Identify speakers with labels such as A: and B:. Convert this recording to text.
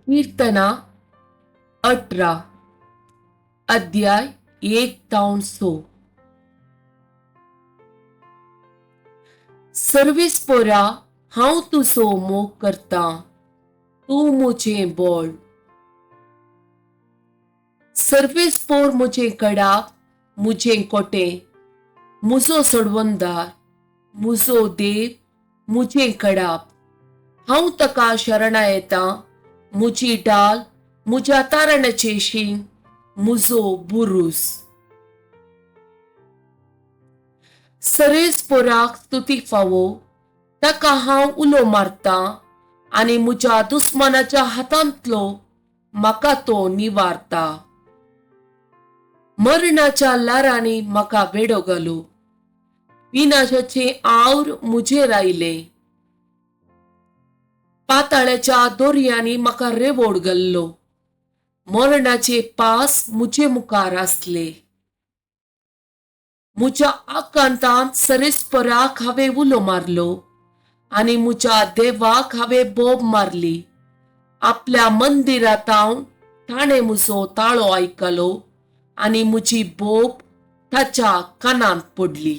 A: किर्तनां 18, अध्याय 1 तावन 6. सर्वेस्पोरा, हांव तुजो मोग करतां, तूं म्हजें बळ. सर्वेस्पोर म्हजें कडाप, म्हजें कोटें, म्हजो सोडवणदार, म्हजो देव, म्हजें कडाप. हांव ताका शरणा येतां, म्हजी डाल, म्हज्या तारणाचें शींग, म्हजो बुरूस. सरेस्पोराक स्तुती फावो, ताका हांव उलो मारतां आनी म्हज्या दुस्मानाच्या हातांतलो म्हाका तो निवारता. मरणाच्या ल्हारांनी म्हाका वेडो घालो, विनाशाचें आवर म्हजेर आयलें. पाताळ्याच्या दोरयांनी म्हाका रेवोड घाल्लो, मरणाचे पास म्हजे मुखार आसले. म्हज्या आकांतांत सरेस्पराक हांवें उलो मारलो आनी म्हज्या देवाक हांवें बोब मारली. आपल्या मंदिरांत ताणें म्हजो ताळो आयकलो आनी म्हजी बोब ताच्या कानांत पडली.